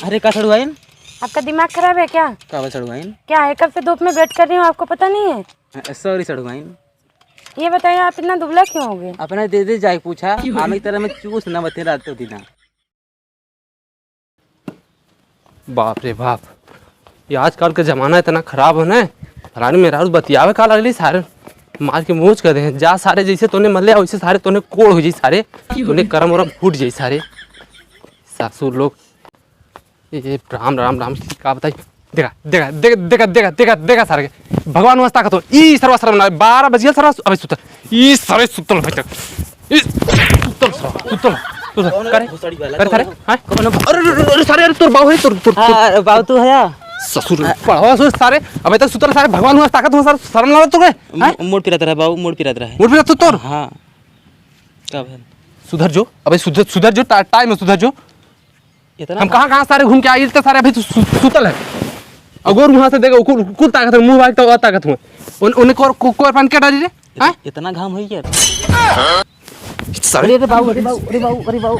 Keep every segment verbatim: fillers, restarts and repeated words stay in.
अरे का सड़ुआइन? आपका दिमाग खराब है क्या? का बा सड़ुआइन? क्या है, कब से धूप में वेट कर रही हूँ, आपको पता नहीं है? सॉरी सड़ुआइन। ये बताइए, आप इतना दुबला क्यों हो गए? अपना दीदी जाए पूछा, आमे की तरह में चूस न बते रात दिना। बाप रे बाप, ये आजकल के जमाना इतना खराब है ना। फलानी मेहरारू बतियावे का लगली, सारे मार के मूंछ कर दे। जा सारे, जैसे तोने मले, वैसे सारे तोने कोड़ हो जाई सारे, तोने करम वरम फूट जाई सारे। सासू लोग, ये राम राम राम की का बताई। देखा, देखा, देखा, देखा, देखा, देखा, देखा सारे के। भगवान वस्ता का तो ई सरवा सरवा ना, बारह बजियल सरवा, अबे सुतल। ई सारे सुतल भाई तक। ई सुतल सरवा, सुतल, सुतल। करे? करे सारे? हाँ? अरे, अरे, अरे, अरे, सारे, अरे, तोर बाऊ है, तोर, तोर, तोर। हाँ, बाऊ तू है या? ससुर, पढ़वा ससुर सारे, अबे तक सुतल सारे, भगवान हुआ ताकत हुआ सारे, शर्म लागत तोके? हाँ? मु-, मुड़ पिरात रहा बाऊ, मुड़ पिरात रहा है। मुड़ पिरात तो तोर? हाँ। का भेल? सुधर जो, अबे सुधर, सुधर जो, टा-, टाइम है, सुधर जो। इतना हम कहाँ, कहाँ सारे घूम के आइल, तो सारे अभी तो सु-, सुतल है। अगोर वहाँ से देखो, कुल, कुल ताकत है, मुंह भाग तो ताकत हुआ। उन, उन्हें कोर, को-, कोर पान क्या डाली रे? हाँ? इतना घाम होई क्या? सर। अरे, अरे बाबू, अरे बाबू, अरे बाबू, अरे बाबू।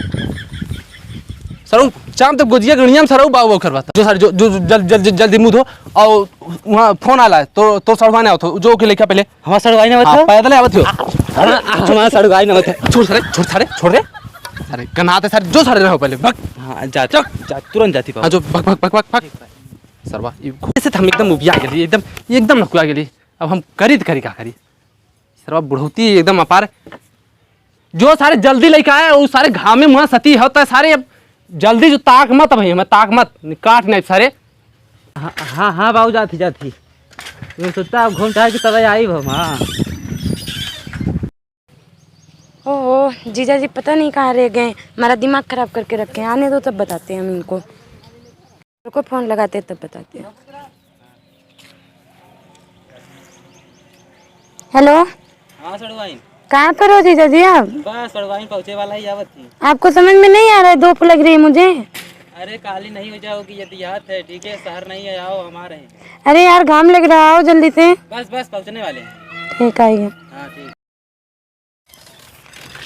सरऊ, चाम तक गोजिया गणिया में सरऊ बाबू करवाता। जो सर, जो, जो, जो, जल-, जल-, जल-, जल्दी मुंह धो। और वहाँ फोन आला है, तो, तो सड़वाने आओ, तो जो के लेके पहले। हमारा सड़वाई ना हाँ, बता। पैदल आवत हो। अरे, हमारा सड़वाई ना बता। छोड़ सारे, छोड़ सारे, छोड़ रे। अरे, गनाते सारे, जो सारे रहो पहले, भग। हाँ, जा, चल। जा, तुरंत जाती हाँ, बाबू। जो भग, भग, भग, भग, भग। सरवा, ये घुसे से हम एकदम उबिया गेली, एकदम, एकदम लकुआ गेली। अब हम करी त करी का करी? सरवा बुढ़ौती एकदम अपार। जो सारे जल्दी लेके आए, वो सारे घामे मुँह सती होता है सारे। अब जल्दी जो ताक मत भाई, हमें ताक मत, काट नहीं सारे। हाँ, हाँ, हाँ बाबू, जाती, जाती। ये सोचता अब घूम टहल के तब आई हम, हाँ। ओहो, जीजा जी पता नहीं कहाँ रह गए, हमारा दिमाग खराब करके रखे हैं। आने दो, तब बताते हैं हम इनको। रुको, फोन लगाते हैं, तब बताते हैं। हेलो। हाँ सड़वाइन। कहाँ पर हो जीजा जी आप? बस सड़वाइन पहुँचे वाला ही आवत थी। आपको समझ में नहीं आ रहा है, धूप लग रही है मुझे। अरे काली नहीं हो जाओगी, यदि याद है, ठीक है, शहर नहीं है, आओ हमारे। अरे यार, घाम लग रहा है, आओ जल्दी से। बस बस पहुँचने वाले हैं। ठीक, आइए। हाँ ठीक।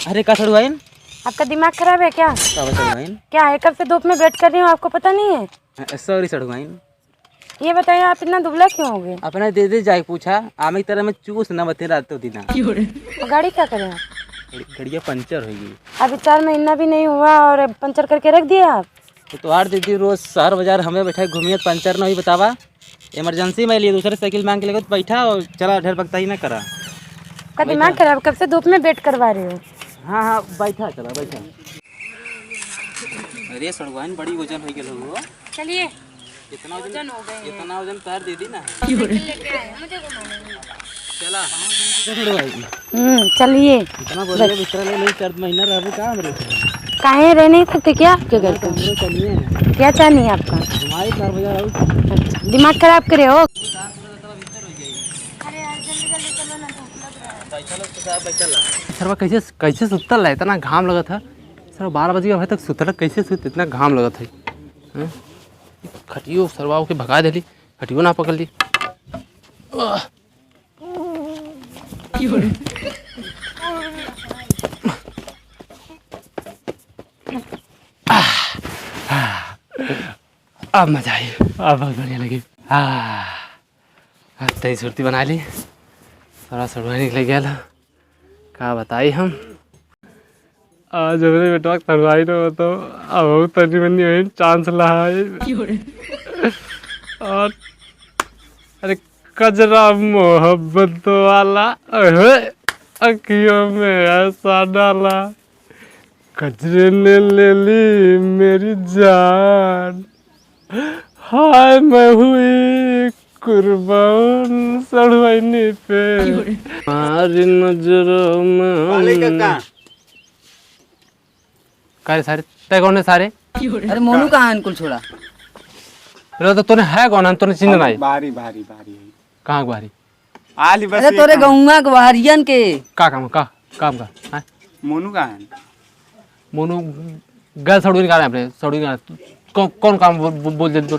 अरे का सड़ुआइन? आपका दिमाग खराब है क्या? का बा सड़ुआइन? क्या है, कब से धूप में वेट कर रही हूँ, आपको पता नहीं है? अ, सॉरी सड़ुआइन। ये बताइए, आप इतना दुबला क्यों हो गए? अपना दीदी जाए पूछा, आमे की तरह में चूस न बते रात दिना। और गाड़ी क्या करें आप? गड़ी-, गड़िया पंचर हो गई। अभी चार महीना भी नहीं हुआ और पंचर करके रख दिया आप? तो तोहार दीदी रोज शहर बाजार हमें बैठे घूमिए, पंचर नहीं बतावा। इमरजेंसी में लिए दूसरे साइकिल मांग के लेके बैठा और चला, ढेर बकताई ना करा। का दिमाग बैठा। खराब, कब से धूप में वेट करवा रहे हो? हाँ, हाँ, बैठा, चला, बैठा। अरे, सड़ुआइन बड़ी वजन हो गेल हो। चलिए। कितना वजन? वजन हो गए हैं। इतना वजन तार दे दी ना। साइकिल लेके आए हैं, मुझे घुमाने। चला। हम्म, चलिए। इतना बढ़िया बिस्तरा ले ले, चार महीना रहबू का हमरे? काहे रह नहीं सकते क्या आपके घर पे? हमरो चलिए। क्या चाहिए आपका? हमारे चार बजे आऊ। दिमाग खराब करे हो? सरवा कैसे, कैसे सुतल है, इतना घाम लगत है। सरवा बारह बजे अभी तक सुतल, कैसे सुत, इतना घाम लगत है। हैं? खटियो सरवा के भगा देली, खटियो ना पकड़ ली। आह। अब मजा आई, अब बहुत बढ़िया लगी। आह, अब तई सुरती बना ली, थोड़ा सड़ुआ निकल गया ला। का बताई हम, आज हमरे बेटवा के सड़ुआई न हो तो अब हम तनी मनी वही चांस लहाई। और अरे कजरा मोहब्बत वाला, ओए, अखियों में ऐसा डाला, कजरे ने ले ली मेरी जान। हाय मैं हुई कुर्बान सड़ुआइनी पे। क्यों रे? हमारी नजरों में वाले हम काका। का रे सारे? तय कौन है सारे? क्यों रे? अरे मोनू कहाँ है, इनको छोड़ा। अरे तो तूने है कौन है? तूने चिन्ह नहीं। बारी, बारी, बारी। कहाँ बारी? आली बस अरे ये तोरे काम। गौंवा के बहरियन के। का काम, का काम का? हैं? मोनू कहाँ है? मोनू गल सड़ुइन का है अपने, सड़ुइन का। कौन, कौन काम बो-, बो-, बोल दे तो?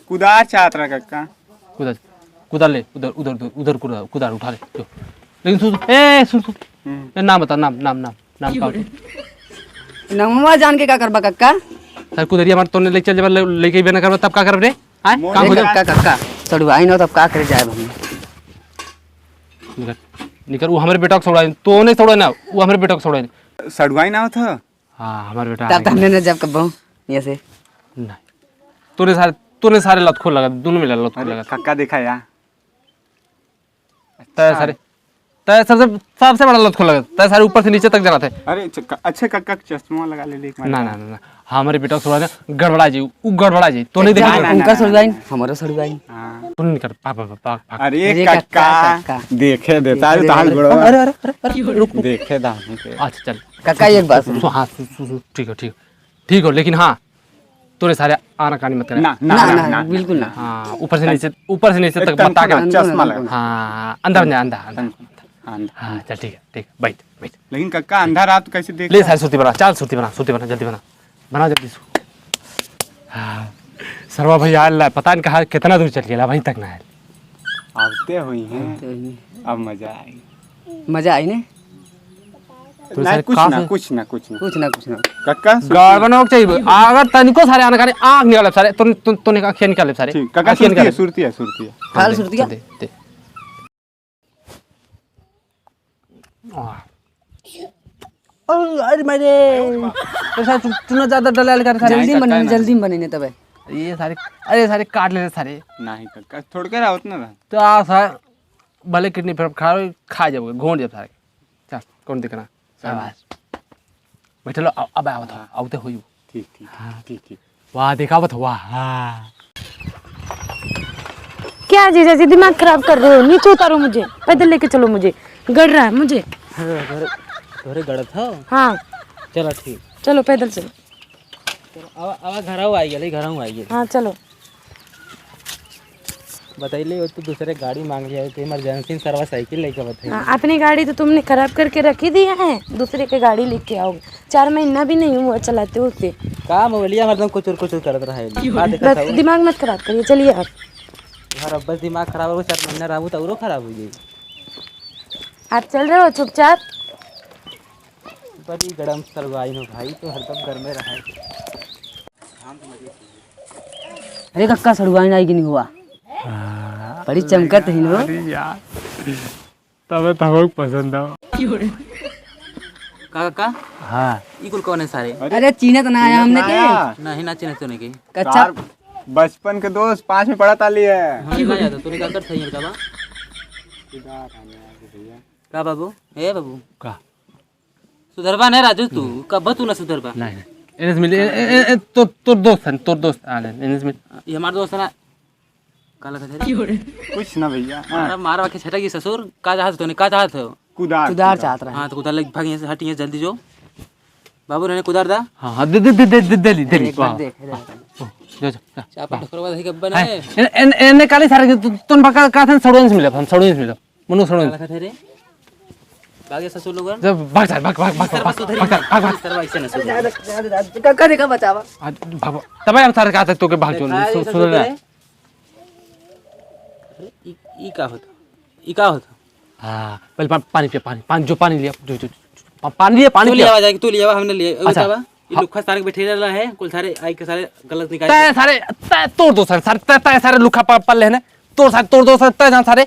कुदार चाहत रहा काका। कुदार, कुदार ले, उधर, उधर, उधर, उधर कुदार, कुदार उठा ले, जो। लेकिन सुन, सुन, ए, सुन, सुन। हम्म। ए, नाम बता, नाम, नाम, नाम, नाम का? क्यों रे? नमवा जान के का करबा कक्का? सर कुदरिया मार तोने लेके चल जाबा, ले-, लेके भी ना करबा, तब का करब रे? आय? मोने काम हो अरे जाए। कक्का, कक्का, सड़ुआइन हो तब का करे जाए हम? निकर, निकर, वो हमरे बेटा को सड़ुआइन, तोने सड़ुआइन ना, वो हमरे बेटा को सड़ुआइन। सड़ुआइन आवत ह? हाँ, हमरे बेटा तब आ तो हमने गया। न जब कब्बो, ये से। नहीं। तोने सारे, तोने सारे लतखोर लगा, दोनों मिला लतखोर अरे, लगा। कक्का देखा यार। तय अच्छा। सारे, तय सबसे, सबसे बड़ा लतखोर लगा। तय सारे ऊपर से नीचे तक जाना थे। अरे, अच्छा, क-, अच्छा कक्का के चश्मा लगा ले, एक बार। ना, ना, ना, ना। हमरे बेटा सड़ुआइन ना गड़बड़ा जी, उ गड़बड़ा जी। तो नहीं देखा? ना, ना, उनका ना, सड़ुआइन, ना। हमारा सड़ुआइन। हाँ। तू नहीं कर, पा, पा, पा, पा, पा। अरे अरे कक्का, कक्का, कक्का। देखे देता है अरे, तहार अरे, गोड़वा। अरे, अरे, अरे, अरे, रुक, रुक। देखे दा हमके। अच्छा, चल। कक्का, एक बात सुन। सु-, हाँ, सु-, सु-, सु-, ठीक हो, ठीक हो। ठीक हो, लेकिन हाँ, तोरे सारे आनाकानी मत करे। ना, ना, ना, ना, ना, ना, बिल्कुल ना। हाँ, ऊपर से नीचे, ऊपर से नीचे तक एकदम बता के। पूरा चश्मा लगा। हाँ, अंदर में, अंदर, अंदर। अंदर, अंदर। हाँ, चल, ठीक है, ठीक है, बैठ, बैठ। लेकिन कक्का, अंधा रात कैसे देख ले रहा है? सारे सुरती बना, चल, सुरती बना, सुरती बना, जल्दी बना, बना जल्दी सु-, हाँ, सरवा भैया आयल ला, पता नहीं कहाँ, कितना दूर चल गया, अभी तक ना आयल। आवते हुई हैं, आवते हुई हैं। अब मजा आएगी। मजा आई ने? तो नहीं, सारे कुछ कहाँ ना, से? कुछ ना, कुछ ना। कुछ ना, कुछ ना। कक्का, सुन। गाड़ बनाओ के चाहिए। अगर तनिको सारे आना करे, आँख निकाले सारे, तुम, तुम, तुमने आँखें निकाले सारे। ठीक, कक्का, आँखें सुरती है, निकाले। सुरती है, सुरती है। हाँ, खाल दे, सुरती है? दे, दे। आह। अरे, अरे, मेरे। तो सारे चु-, चुना ज्यादा डलाल कर सारे। जल्दी नहीं, बने, कक्का, नहीं। जल्दी बने ने तबे। ये सारे, अरे, सारे काट ले सारे। नहीं, कक्का, थोड़ के रहा, उतना रहा। तो आ, सारे, भले किडनी फेल खा, खा जाओगे, घोंट जाओ सारे। चल, कौन दिखना? शाबाश। बैठ लो, अब, अब आवत हो, हाँ। आवते होई। ठीक, ठीक, हाँ। ठीक, ठीक। वाह, देखा आवत हो, वाह, हाँ। क्या जीजा जी, दिमाग खराब कर रहे हो? नीचे उतारो मुझे, पैदल लेके चलो मुझे, गड़ रहा है मुझे। हाँ, तोरे, तोरे गड़त हो? हाँ। चलो, ठीक। चलो, पैदल चलो। अब, अब घरऊ आई गेली, घरऊ आई गेली। हाँ, चलो। बतैले हो, तू दूसरे गाड़ी मांग लिया, तो इमरजेंसी में सरवा साइकिल लेके बतैले। हाँ, अपनी गाड़ी तो तुमने खराब करके रख ही दिया है, दूसरे के गाड़ी लेके आओगे। चार महीना भी नहीं हुआ चलाते होते। का मोबाइलिया हरदम कुचुर कुचुर करत रहे। का देखत बस हऊ? दिमाग मत खराब करिए, चलिए आप। यार, अब बस दिमाग खराब हो, चार महीना रहू तो औरो खराब हो जाई। आप चल रहे हो चुपचाप? बड़ी गरम सलवाई हो भाई, तो हरदम घर में रहा है। अरे कक्का, सड़ुआइन आई कि नहीं हुआ? हाँ। बड़ी चमकत ही नो। अरे यार, तबे तो हमको पसंद आओ। का, का? हाँ। ई कुल कौन है सारे? अरे, चिन्हत ना आया हमने के। नहीं, ना चिन्हत तो नहीं के। कच्चा। सार बचपन के दोस्त, पाँच में पढ़ा ताली है। हमने ना याद है, तूने का कर सही है, बतावा? का बाबू? ए बाबू। का? सुधरबा नहीं राजू तू, कब तू ना सुधरबा? नहीं, नहीं। एनएस मिल, ए, ए, ए, ए, तो, तोर दोस्त है, तोर दोस्त, आ ले, एनएस मिल। ये हमार दोस्त है ना? का लगत है रे? कुछ ना भैया। हाँ। मारा, मारा के छटक गई ससुर, का चाहत हो तूने, का चाहत हो? कुदार, कुदार कुदार। चाहत रहा। हाँ, तो कुदार लेके भाग यहाँ से, हट यहाँ से जल्दी जो। बाबू, रहने कुदार दा। हाँ, हाँ, दे, दे, दे, दे, दे, दे, दे, अरे, एक बार वाह, देख, वाह, अरे। वाह, ओ, जा, जा, जा। चापा हाँ। ठोकरवा दही गब्बा ना है। है। एन, एन, एन, एने काली सारे, तू, तुम बका, का था, सड़ुआइन से मिलब, हम सड़ुआइन से मिलब। मनु सड़ुआइन। का लगत है रे? भाग जा ससुर लोगन। जब भाग जा, भाग, भाग, भाग, ससुर भाग, बस उधर भाग, ही। भाग, भाग, भाग। ससुर बस ऐसे ना सुधर। जा, जा, जा, जा, का, का देखा बचावा? आज भागो। तब हम सारे का था, तो के भाग चल, देखा, सु-, ऐसे सुधर सुधर जा। है। अरे, ई, ई का होता? ई का होता? हाँ, पहले पा-, पानी पिया, पानी, पानी, जो पानी लिया, जो, जो, जो, पा-, पानी लिया, पानी तू पिया। लियावा जाके, तू लियावा, हमने लिए। अच्छा। बतावा, ये हाँ। लुखा सारे के बैठे रहला है, कुल सारे आई के सारे गलत निकाल तय के। सारे, तय तोर दोसर, सारे, तय, तय सारे लुखा प-, पल लेने, तोर सारे, तोर दोसर, तय जान सारे।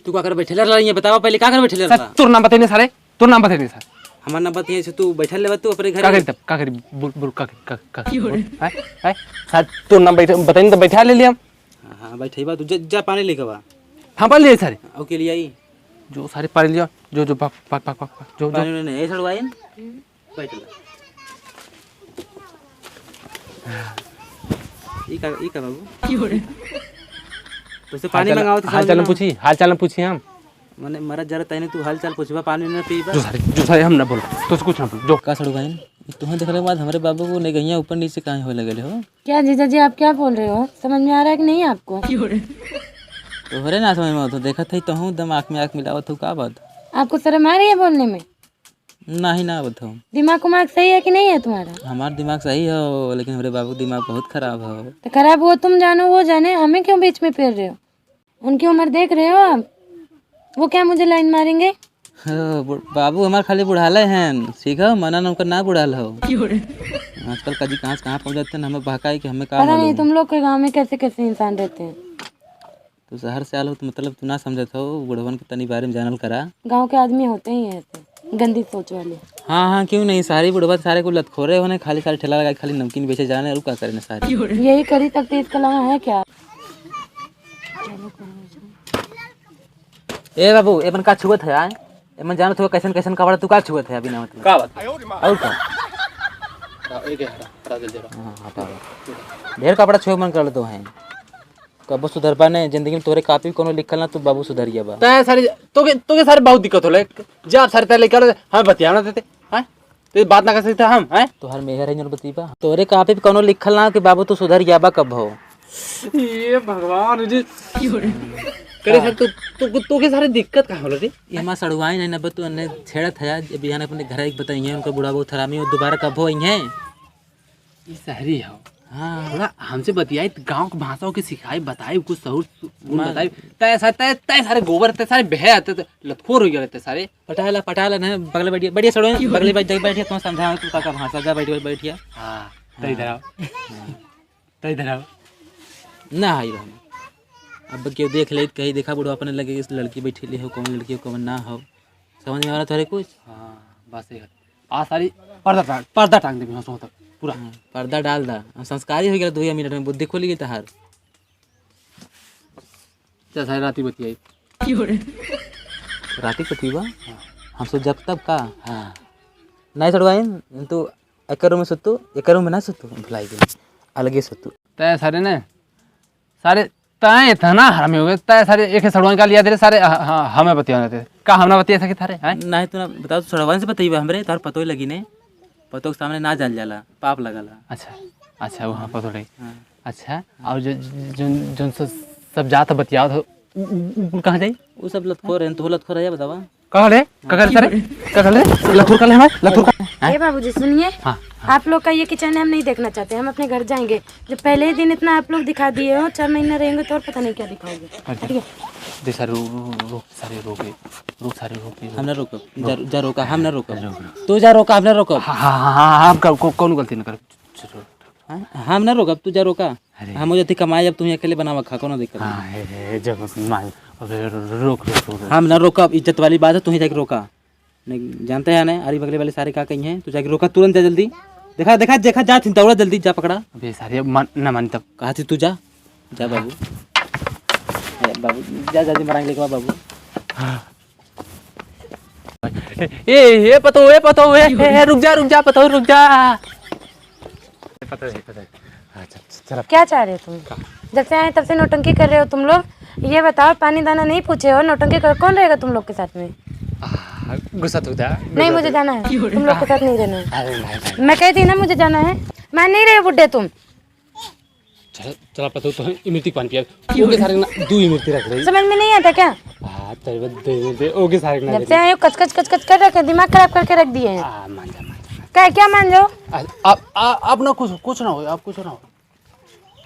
तू का कर बैठे रहला, ये बतावा पहले का कर बैठे रहला? तोर नाम बताइने सारे, तोर नाम बताइने सारे। हमार नाम बताइए से तू बैठल लेवा तू अपने घर का में। करी तब, का करी, बोल, बोल, का करी, का, का करी, बोल। हैं? हैं? सारे तोर नाम बैठे, बताइने तो बैठा ले लिया हम। हाँ, हाँ, बैठे बा, तू जा, जा पानी लेके बा। हाँ, पानी ले सारे। ओके, ले आई। जो सारे पानी लिया, जो, जो, भाग, भाग, भाग, भाग, भाग, जो, जो। पानी उन्होंने नहीं, ऐसा हुआ है? बैठ ले। ई का, ई का बाबू? तुझसे पानी हाल चाल, मंगाओ तो हाल समझ चाल ना। पूछी, हाल चाल पूछी हम। मने मरत जरत तैने तू हाल चाल पूछबा, पानी ना पीबा। जो सारे, जो सारे हम ना बोलो, तुझसे कुछ ना बोलो, जो। का सड़ू भाई, तुहें देखले के बाद हमरे बाबू को नेगहिया ऊपर नीचे काहे होए लगल हो? क्या जीजा जी, आप क्या बोल रहे हो? समझ में आ रहा है कि नहीं आपको? तोहरे ना समझ में आवत हो, देखत है तोहूँ दिमाग में आँख मिलावत हो, का बात? आपको शर्म आ रही है बोलने में? नहीं ना आवत हो। दिमाग उमाग सही है कि नहीं है तुम्हारा? हमार दिमाग सही हो, लेकिन हमरे बाबू के दिमाग बहुत खराब हो। तो खराब हुआ तुम जानो, वो जाने, हमें क्यों बीच में फेर रहे हो? उनकी उम्र देख रहे हो आप? वो क्या मुझे लाइन मारेंगे? ओ, बु-, बाबू हमार खाली बुढ़ाले हैं, सीखो, मना न ओकर ना बुढ़ाल हो। आजकल कदी कहाँ से कहाँ पहुँच जाते हैं, हमें बहकाए कि हमें का पता नहीं मालूम। तुम लोग के गाँव में कैसे कैसे इंसान रहते हैं। तू शहर से आल हो तो मतलब तू ना समझत हो, बुढ़वन के तनी बारे में जानल करा। गाँव के आदमी होते ही ऐसे, गंदी सोच वाले। हाँ, हाँ, क्यों नहीं, सारी बुढ़वा सारे को लतखोरे होने, खाली सारे ठेला लगा के खाली नमकीन बेचे जाने, और का करे ना सारे। यही करी सकते, इसके अलावा है क्या? ए बाबू, एमन का छुअत है, आय? एमन जानत हो कैसन कैसन कपड़ा तू का छुअत है बिना मतलब? का बात है? और का? हाँ, एक है, हटा, हटा दे जरा। हाँ, हटा दे। ढेर कपड़ा छुए मन कर लेते हैं। कबो सुधरबा नहीं, जिंदगी में तोरे कापी कोनो लिखल ना, तू बाबू सुधरिया बा। तय सारे, तोके, तोके सारे बहुत दिक्कत होला। जब सारे तय लेकर हम बतिया ना देते, हैं? तो ये बात ना कर सकते हम, हैं? तोहर मेहर है जौन बतईबा। तोरे कापी पे कोनो लिखल ना कि बाबू तू सुधर जाबा कब हो। ये भगवान जी। करे सर, तू, तू, तू के सारे दिक्कत का होला रे? ये हमार सड़ुआइन है ना, तू अन्ने छेड़त है, जब बिहान अपने घर एक बताइए, उनका बुढ़ा बहुत हरामी हो, दोबारा कब हो अइहें? ई शहरी हो। हाँ। थोड़ा हमसे बतियाई, त गाँव के भाषा के सिखाई, बताई, कुछ सहूर गुण मैं बताई। तय सारे, तय, तय सारे गोबर, तय सारे बहे आते, तय लतखोर हो गए, तय सारे। पटाला, पटाला नहीं, बगले बैठिए, बैठिए, सड़ो, बगले बैठ, बैठिए, तुम समझाओ, तू का, का भाषा, जा बैठिए, बैठिए। हाँ, हाँ। तय इधर आओ। हाँ। तय इधर आओ। ना आई रहन। अब केहू देख ले, कहीं देखा बुढ़वा अपने लगे इस लड़की बैठी ले हो, कौन लड़की हो, कौन ना हो। समझ में आ रहा तोहरे कुछ? हाँ, बस ये। आ सारी पर्दा टांग, पर्दा टांग देबी, हाँ, सो तक, पूरा। हाँ, पर्दा डाल दा। हम संस्कारी हो गया, दो ही मिनट में बुद्धि खुल गई तहार। चल, सारी राती बतियाई। राती बतियाई बा? हाँ। हम सो जब तब का? हाँ। नहीं सड़वाइन, तू एक रूम में सुतू, एक रूम में ना सुतू, भुलाई गई। अलगे सुतू। तय सारे ने, सारे तय इतना हरामी हो गए, तय सारे एक सड़वाइन का लिया दे रे, सारे ह-, ह-, हमें बतिया देते। का हम ना बतिया सके थारे, हैं? नहीं, तू ना बताओ, सड़वाइन से बतइबा हमरे, तार पतो ही लगी ने। पतो के सामने ना जान जाला, पाप लगला। अच्छा, अच्छा, वो हाँ, पतो रही। हाँ। अच्छा, हाँ। और जो, जो, जो, जो सब, सब जात बतियावत हो, उ, उ, उ, उ कहाँ जाई? उ सब लतखोर हैं, तू लतखोर है, बतावा। का ले? का ले सारे? का ले? लतखोर का ले हमारे? लतखोर का ले? हैं? ए बाबूजी, सुनिए। हाँ, हाँ। आप लोग का ये किचन हम नहीं देखना चाहते, हम अपने घर जाएंगे। जब पहले ही दिन इतना आप लोग दिखा दिए हो, चार महीना रहेंगे तो और पता नहीं क्या दिखाओगे। अच्छा। हटिए। दे सारे, रो, रो, रो, रो, सारे रो के, रो सारे रो के, रो। हम ना रोकब। जा, जा रोका, हम ना रोकब। रोक, रोक। तू जा रोका, हम ना रोकब। हाँ, हाँ, हाँ, हाँ, हम का-, को-, कौन गलती न कर? हाँ, हम ना रोकब, तू जा रोका। अरे। हम हो जाती कमाए, अब तू ही अकेले बनावा खा, कोनो दिक्कत हाँ, नहीं। हे, हे, जब मान, अबे, रो-, रो-, रोक, रोक, रोक, रोक। हम ना रोकब, इज्जत वाली बात है, तू ही जाके रोका। नहीं, जानते हैं ना, अरे बगले वाले सारे का कहीं हैं, तू जाके रोका, तुरंत जा जल्दी। देखा, देखा, देखा, जा, चिंता उड़ा, जल्दी जा, पकड़ा। अबे सारे, मन, ना मन तब। कहा थी तू जा, जा बाबू। ए, बाबू, जा, जल्दी मरांगे लेके आ, बाबू। हाँ। ए, ए, ए, पतो, ए, पतो, ए, ए, ए, रुक जा, रुक जा, पतो, रुक जा। पता है, पता है। हाँ, चल, चल, चल अब। क्या चाह रहे हो तुम? का? जब से आए तब से नौटंकी कर रहे हो तुम लोग। ये बताओ, पानी दाना नहीं पूछे हो, नौटंकी कर, कौन रहेगा तुम लोग के साथ में? आ, गुस्सा तो था, नहीं, गुस्सा मुझे तो जाना है, तुम लोग के साथ नहीं रहना है। अरे नहीं, नहीं। मैं कह दी ना, मुझे जाना है, मैं नहीं रहे बुड्ढे तुम। चल, चल, पता तो इमरती पानी पिया। ओके सारे ना, दो इमरती रख रही। समझ में नहीं आता क्या? हाँ, तेरे बस दे, दे, दे, ओके सारे ना जब दे। से आए हो, कच, कच, कच, कच कर रखे, दिमाग खराब करके रख दिए हैं। आ, मान जा, मान जा, मान जा। क्या, क्या मान जाओ? आ, आप, आ, आप ना कुछ, कुछ ना हो, आप कुछ ना हो,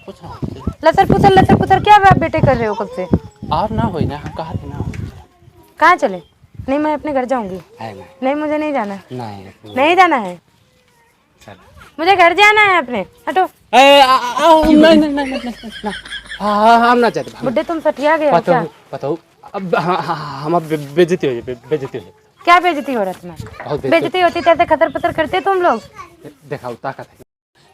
कुछ ना हो। लसर पुसर, लसर पुसर क्या बाप बेटे कर रहे हो कब से? आप ना हो ना, हम कहा थे ना हो। कहाँ चले? नहीं, मैं अपने घर जाऊंगी। है ना। नहीं, मुझे नहीं जाना। नहीं, नहीं जाना है। चलो। मुझे घर जाना है अपने, हटो। ए, आ, आ, आ, नहीं, नहीं, नहीं, नहीं, नहीं, नहीं। हाँ, हाँ, हम ना जाते, हम बुड्ढे तुम सठिया गए हो पता क्या? हो, पता हो, अब, हाँ, हाँ, हाँ, हम अब बे-, बेइज्जती हो जाए, बे-, बेइज्जती हो जाए। क्या बेइज्जती हो रहा है तुम्हारी? बहुत बेइज्जती। बेइज्जती होती तो ऐसे खतर पतर करते तुम लोग? दे-, दिखाओ, ताकत है।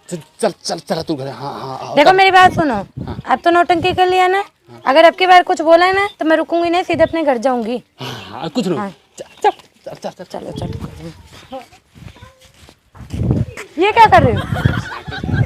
चल, चल, चल, चल, तू घर, हाँ, हाँ, हाँ, देखो, चल। मेरी बात सुनो। हाँ। अब तो नौटंकी कर लिया ना, हाँ। अगर अब की बार कुछ बोला है ना, तो मैं रुकूंगी नहीं, सीधे अपने घर जाऊंगी। हाँ, हाँ, कुछ नहीं। हाँ। चल, चल, चल, चल, चल। चलो, चलो। ये क्या कर रहे हो?